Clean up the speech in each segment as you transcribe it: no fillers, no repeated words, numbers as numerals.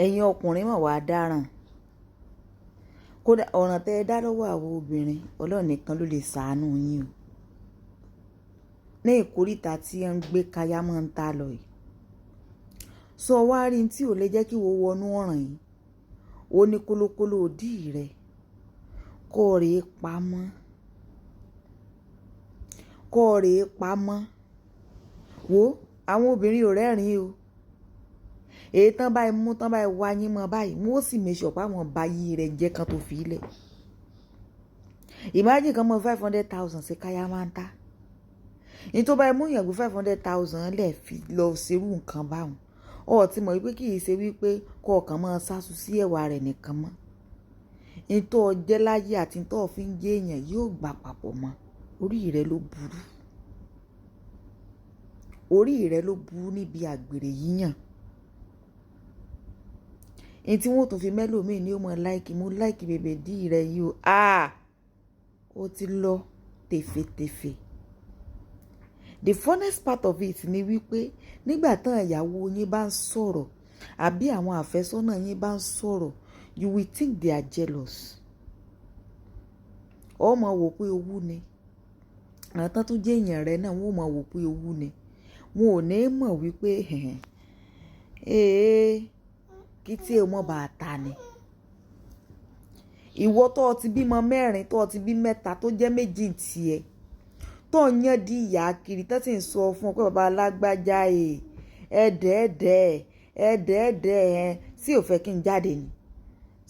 Ẹ̀yin ọkùnrin mà wá dáràn. Kódà ọ̀ràn tẹ dá lọ́wọ́ àwọn obìnrin, Ọlọ́run nìkan ló lè ṣàánú yín o. Ní ìkóríta tí ẹ ń gbé kaya máa ń ta lọ yìí. Sọ wá rí tí ò lè jẹ́ kí wo wọnú ọ̀ràn yìí. Ó ní kólókóló òdí rẹ kó rè pamọ́. Kó rè pamọ́. Wo àwọn obìnrin ò rẹ́rìn o. Èyí tán báyìí mú tán báyìí wá yín mọ́ báyìí, wọ́n ó sì make sure pé àwọn bá yí rẹ̀ jẹ́ kan tó fi lẹ̀. Imagine kan mọ́ 500,000 sí kaya máa ń ta. Ní tó bá mú yàn gbé 500,000 lẹ̀ fi lọ ṣerú nǹkan báwọn. Ó ti mọ̀ wípé kì í ṣe wípé kó ọ̀kan máa ṣáṣú sí ẹ̀wà rẹ̀ nìkan mọ́. Ní tó jẹ́ láyé àti tó fi ń jẹ́ èèyàn yóò gbà papọ̀ mọ́. Orí rẹ ló burú. Orí rẹ ló burú níbi àgbèrè yíyàn. Ní tí wọ́n ó tún fi mẹ́lòmíì ní ó mọ like, mo like bèbè dí rẹ yìí o. Ah! Ó ti lọ tèfètèfè. The funniest part of it ni wípé nígbà tán ìyàwó yín bá ń sọ̀rọ̀ àbí àwọn àfẹ́sọ́nà yín bá ń sọ̀rọ̀, you will think they are jealous. Ó mọ̀ wò pé owú ni. Àwọn tán tó jẹ́ èèyàn rẹ náà wọ́n ó mọ̀ wò pé owú ni. Wọn ò ní mọ̀ wípé ee kí tí ẹ mọ̀ bá ta ni. Ìwọ tó ti bímọ mẹ́rin, tó ti bí mẹ́ta tó jẹ́ méjì tiẹ̀, tó ń yán di ìyá kiri tó sì ń sọ fún ọ pé bàbá alágbájá ẹ̀ ẹ̀dẹ̀ẹ̀dẹ̀ ẹ̀dẹ̀ẹ̀dẹ̀ ẹ̀ sí ò fẹ́ kí n jáde ni.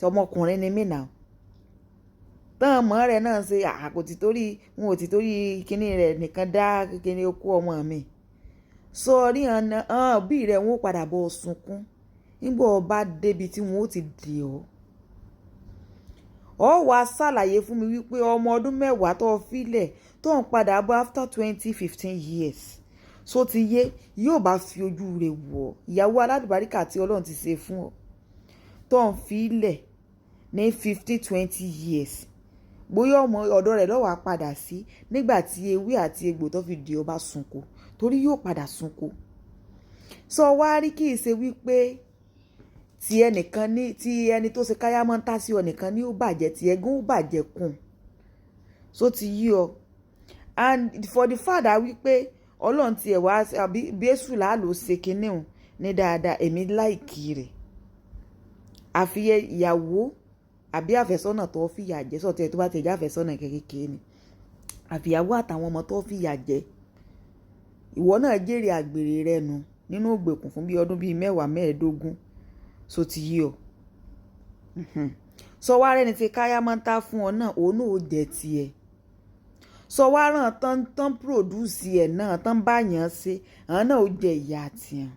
Ọmọkùnrin ni mí now. Tán ọmọ rẹ̀ náà ṣe kò tí torí, wọn ò tí torí kíní rẹ̀ nìkan dá kíní okú ọmọ mi. Sọ rí ọ̀nà, òbí rẹ̀ wọ́n ó padà bọ́ sunkún. Nígbà ó bá débi tí wọ́n ó ti dè ọ́. Ó wá ṣàlàyé fún mi wípé ọmọ ọdún 10 tó fi lẹ̀ tó ń padà bọ̀ after 20, 15 years. So ti yé, yóò bá fi ojú rẹ̀ wọ̀ ìyàwó alálùbáríkà tí Ọlọ́run ti ṣe fún ọ tó ń fi lẹ̀ ní 15, 20 years. Bóyá ọmọ ọ̀dọ̀ rẹ̀ ló wá padà sí nígbà tí ewé àti egbò tó fi dè ọ́ bá sunko, torí yóò padà sunko. Sọ wá rí kì í ṣe wípé tí ẹnìkan ní tí ẹni tó ṣe káyámọ́ntá sí ọ nìkan ní ó bàjẹ́, tí ẹ̀gún ó bàjẹ́ kùn. So ti yí ọ. And for the fact that wípé Ọlọ́run ti ẹ̀ wá àbí bí èṣù làálò ṣe kinní òun ní dáadáa, èmi like rẹ̀. Àfi ìyàwó àbí àfẹ́sọ́nà tó fìyà jẹ, sọ̀tí ẹ tó bá ti jẹ́ àfẹ́sọ́nà kékeré ni. Àfi ìyàwó àtàwọn ọmọ tó fìyà jẹ. Ìwọ náà jèrè àgbèrè rẹ nu nínú ìgbèkùn fún bí ọdún bí 10, 15. So ti yí ọ. Sọ wá rẹ́ni tí káyámọ́ntá fún ọ náà, òun náà ó jẹ tiẹ̀. Sọ wá rán tán tán produce ẹ̀ náà tán bá yàn ṣe, àwọn náà ó jẹ ìyà tiẹ̀.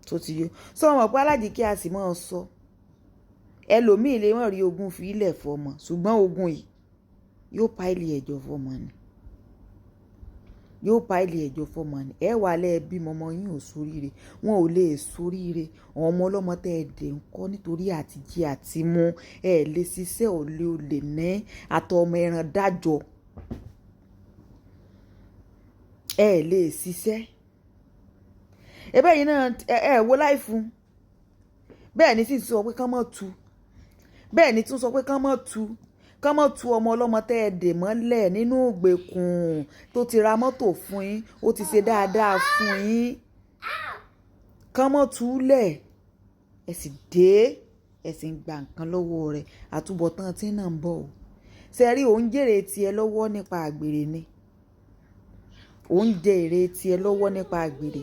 So ti yé. Sọ mọ̀ pé alájíkí a sì máa sọ. Ẹlòmíì lè má rí ogún fi ilẹ̀ fọmọ, ṣùgbọ́n ogún yìí yóò pile ẹ̀jọ̀ fọmọ ni. Yóò pile ẹ̀jọ̀ fọmọ ni. Ẹ wà lẹ́ bí ọmọ yín ò sóríire. Wọn ò lè sóríire. Àwọn ọmọ ọlọ́mọ tẹ ẹ dè ń kọ́ nítorí àtijẹ àti mú. Ẹ lè ṣiṣẹ́ olè olè ní àtọ ọmọ ẹran dájọ́. Ẹ lè ṣiṣẹ́. Ebe yìí náà ẹ wo life. Bẹ́ẹ̀ ni sì sọ pé ká má tu. Bẹ́ẹ̀ ni tún sọ pé ká má tu. Ká má tu ọmọ ọlọ́mọ tẹ ẹ dè mọ́lẹ̀ nínú ìgbèkùn tó ti ra mọ́tò fún yín, ó ti ṣe dáadáa fún yín. Ká má tú lẹ̀. Ẹ sì dé, ẹ sì ń gba nǹkan lọ́wọ́ rẹ̀. Àtúbọ̀tán tí náà ń bọ̀ o. Ṣé ẹ rí òun jèrè tí ẹ lọ́wọ́ nípa àgbèrè ni? Òun jẹ èrè tí ẹ lọ́wọ́ nípa àgbèrè.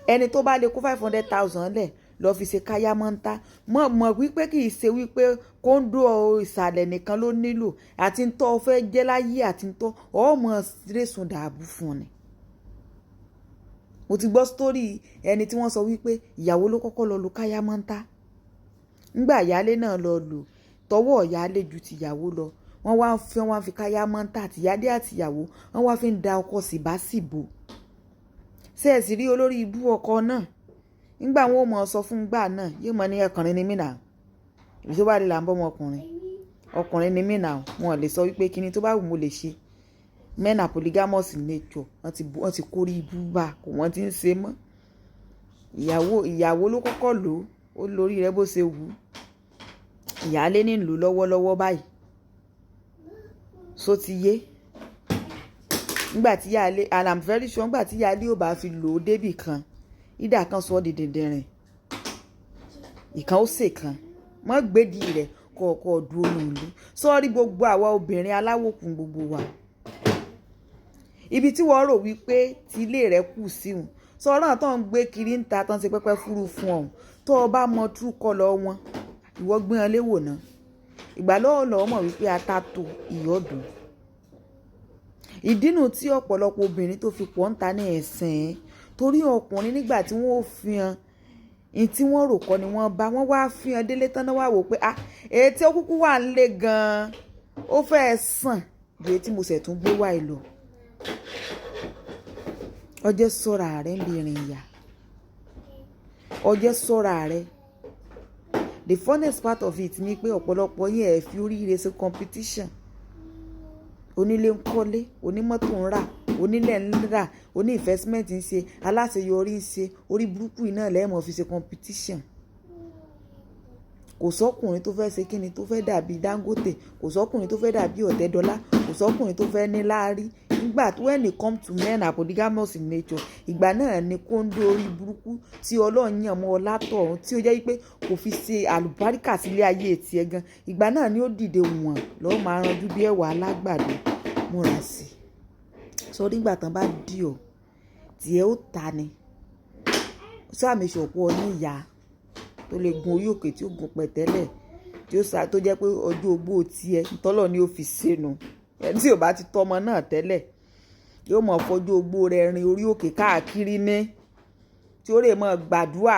Ẹni tó bá lè kó 500,000 lẹ̀ lọ fi ṣe káyámọ́ntá. Mọ̀ mọ̀ wípé kì í ṣe wípé kóńdó ìsàlẹ̀ nìkan ló nílò àti ń tọ́ fẹ́ jẹ́ láyé àti ń tọ́ ọ mọ̀ rẹ́sùn dàbú fún ni. Mo ti gbọ́ story ẹni tí wọ́n sọ wípé ìyàwó ló kọ́kọ́ lọ lu káyámọ́ntá. Nígbà ìyálé náà lọ lò, tọwọ́ ìyálé ju ti ìyàwó lọ. Wọ́n wá fi káyámọ́ntá àti ìyálé àti ìyàwó, wọ́n wá fi ń da ọkọ síbáṣìbò. Ṣé ẹ sì rí olórí ibú ọkọ náà? Nígbà wọn ò mọ̀ sọ fún gbà náà, yóò mọ̀ ní ọkùnrin ni mí now. Ibi tó bá rí là ń bọ́ ọmọkùnrin. Ọkùnrin ni mí now. Wọn ò lè sọ wípé kíni tó bá wù mo lè ṣe. Men are polygamous in nature. Wọ́n ti kórí ibú bá, kò wọ́n ti ń ṣe mọ́. Ìyàwó, ìyàwó ló kọ́kọ́ lò ó. Ó lórí rẹ bó ṣe wù ú. Ìyáálé ní ìlú lọ́wọ́lọ́wọ́ báyìí. So ti yé nígbà tí ìyáálé, and I'm very sure, nígbà tí ìyáálé ò bá fi lò ó débì kan, ìdá kan sọ ọ́ di dìndìnrìn, ìkan ó sè kan mọ́ gbèdì rẹ̀ kọ̀ọ̀kọ̀ dúró nùlú. Sọ́ọ́rí, gbogbo àwa obìnrin aláwòkùn, gbogbo wa, ibi tí wọ́n rò wípé tí ilé rẹ̀ kù síhun, sọ̀rọ̀ tó ń gbé kiri ń ta tán ṣe pẹ́pẹ́ fúru fún ọ̀hún, tó o bá mọ true colour wọn, ìwọ gbé wọn léwò náà. Ìgbà lọ́wọ́ lọ́wọ́ mọ̀ wípé ata tó ìyọ́dún. Ìdínú tí ọ̀pọ̀lọpọ̀ obìnrin tó fi pọ̀ ń ta ní ẹ̀sìn, torí ọkùnrin, nígbà tí wọ́n ò fi hàn ní tí wọ́n rò kọ́ ni wọ́n bá wọ́n wá fi hàn délé tán náà, wá wò pé, ah, èyí tí ó kúkú wà ń lé gan-an, ó fẹ́ẹ́ sàn ju èyí tí mo ṣẹ̀ tún gbé wá yìí lọ. Ọjọ́ sọ́ra rẹ̀ ń bí ìrìn ìyà, ọjọ́ sọ́ra rẹ̀. The funniest part of it ni pé ọ̀pọ̀lọpọ̀ yín, ẹ̀ fi oríire ṣe competition. Onílé ń kọ́lé, onímọ́tò ń rà, onílẹ̀ ń rà, oní investment ń ṣe, aláṣeyọrí ń ṣe. Orí burúkú yìí náà lẹ́ẹ̀mọ́ fi ṣe competition. Kò sọ́kùnrin tó fẹ́ ṣe kíni, tó fẹ́ dàbí Dangote. Kò sọ́kùnrin tó fẹ́ dàbí Ọ̀tẹ́dọ́lá. Kò sọ́kùnrin tó fẹ́ ní láárí. Nígbà when it come to men are polygamous in nature, ìgbà náà ni kóńdó orí burúkú tí Ọlọ́run yàn mọ́ ọ látọ̀run, tí ó jẹ́ wípé kò fi ṣe àlùbáríkà sílé ayé tiẹ̀ gan, ìgbà náà ni ó dìde wọ̀n lọ́wọ́, máa ranjú bí ẹ̀wà alágbàdo. Múra sí i. Sọ nígbà tán bá dì ọ́, tiẹ̀ ó ta ni. Sáàmì ṣọ̀pọ̀ ní ìyá tó lè gun orí òkè, tí ó gun pẹ̀tẹ́lẹ̀, tí ó sá, tó jẹ́ pé ọjọ́ ogbó tiẹ̀ tọ́lọ̀ ni ó fi sínú. Ẹni tí ò bá ti tọ́mọ náà tẹ́lẹ̀, yóò mọ̀ fọjọ́ ogbó rẹ̀ rin orí òkè káàkiri ní, tí ó lè mọ̀ gbàdúrà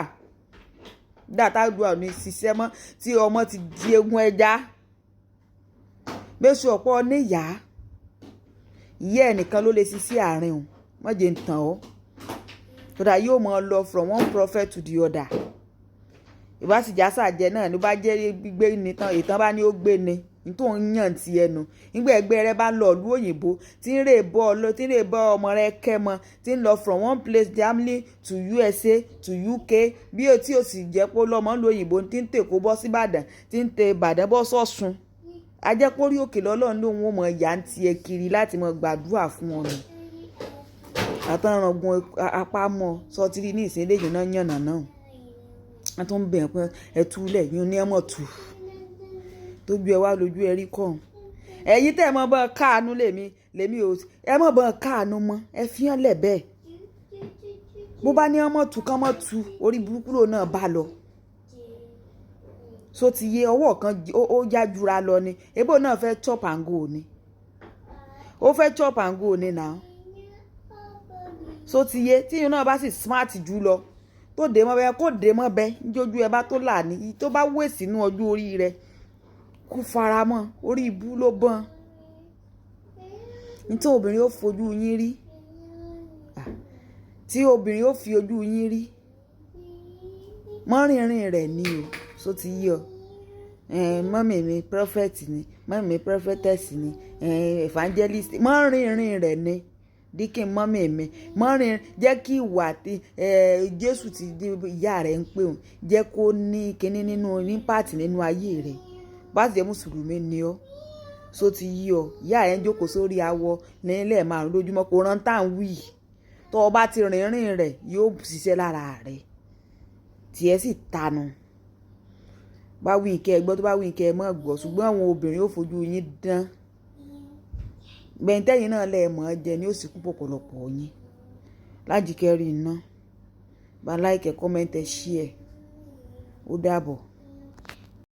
dàtàdúrà ní ṣiṣẹ́ mọ́, tí ọmọ ti di egun ẹja. Méṣù ọ̀pọ̀ níyàá, ìyá ẹnìkan ló lè ṣiṣẹ́ àárín òun. Mọ̀jẹ̀ ń tàn ọ́ kódà, yóò mọ̀ lọ from one prophet to the other. Ìbá sì já sàjẹ náà ló bá jẹ́ gbígbé ni tán, ìtàn bá ní ó gbé ni nítorí ń yàn ti ẹnu. Nígbà ẹgbẹ́ rẹ bá lọ ìlú òyìnbó, tí ń rè bọ́ ọ, tí ń rè bọ́ ọmọ rẹ kẹ́ mọ, tí ń lọ from one place, Germany to USA to UK, bí o tí o sì jẹ́ pé lọ́mọ ń lo òyìnbó, tí ń tèkó bọ́ sí Ìbàdàn, tí ń tẹ Ìbàdàn bọ́ sọ́sùn, ajẹ́pórí òkè lọ́lọ́run lòun ò mọ̀ yá ń tiẹ̀ kiri láti mọ̀ gbàdúrà fún ọ nù. Àtàràngún apá mọ́ sọtìrì ní ìsìn eléyìí náà yànnà náà, wọ́n tún ń bẹ̀ pé ẹ túlẹ̀ yín ní ẹ mọ̀ tù tójú ẹ wá lójú ẹ rí kọ́. Ẹ̀yin tẹ́ ẹ mọ̀ bọ́ káànú, lèmi lèmi ò, ẹ mọ̀ bọ́ káànú mọ́, ẹ fi hàn lẹ̀ bẹ́ẹ̀. Bó bá ní ọmọ tù kán mọ́ tu, orí burúkú lò náà bá lọ. So ti yé, ọwọ́ kan ó yá jura lọ ni. Ebó náà fẹ́ chop and go ni, ó fẹ́ chop and go ni now. So ti yé, tíyún náà bá sì smart jù lọ, tó dé mọ́ bẹ́ẹ̀, kó dé mọ́ bẹ́ẹ̀ níjójú ẹ bá tó là ní, tó bá wé sínú ọjọ́ orí rẹ̀, kó fara mọ́ orí ibú ló bọ́n. Nítorí obìnrin ó fojú yín rí, tí obìnrin ó fi ojú yín rí mọ́rìnrìn rẹ̀ ni o. So ti yí ọ, mummy mi prophet ni, mummy mi prophetess ni, evangelist, mọ́rìnrìn rẹ̀ ni. Deacon mummy mi, mọ́rin jẹ́ kí ìwà tí Jésù ti ìyá rẹ̀ ń pè òun, jẹ́ kó ní kinní nínú impact nínú ayé rẹ̀. Bá sì jẹ́ mùsùlùmí ni ọ́, so ti yí ọ, ìyá rẹ̀ ń jókòó sórí awọ nílẹ̀ márùn lójúmọ́, kò rán tá à ń wí. Tó o bá ti rìnrìn rẹ̀, yóò ṣiṣẹ́ lára rẹ̀, tiẹ̀ sì tanu. Bá wí nkẹ́ ẹ gbọ́, tó bá wí nkẹ́ ẹ mọ́ gbọ́. Ṣùgbọ́n àwọn obìnrin ó fojú yín dán gbẹ̀ǹtẹ́yìn náà lẹ̀ mọ́ jẹ ní ó sì kú pọ̀pọ̀lọpọ̀ yín. Lájíkẹ́ rí iná bá like, comment, share. Ó dàbọ̀.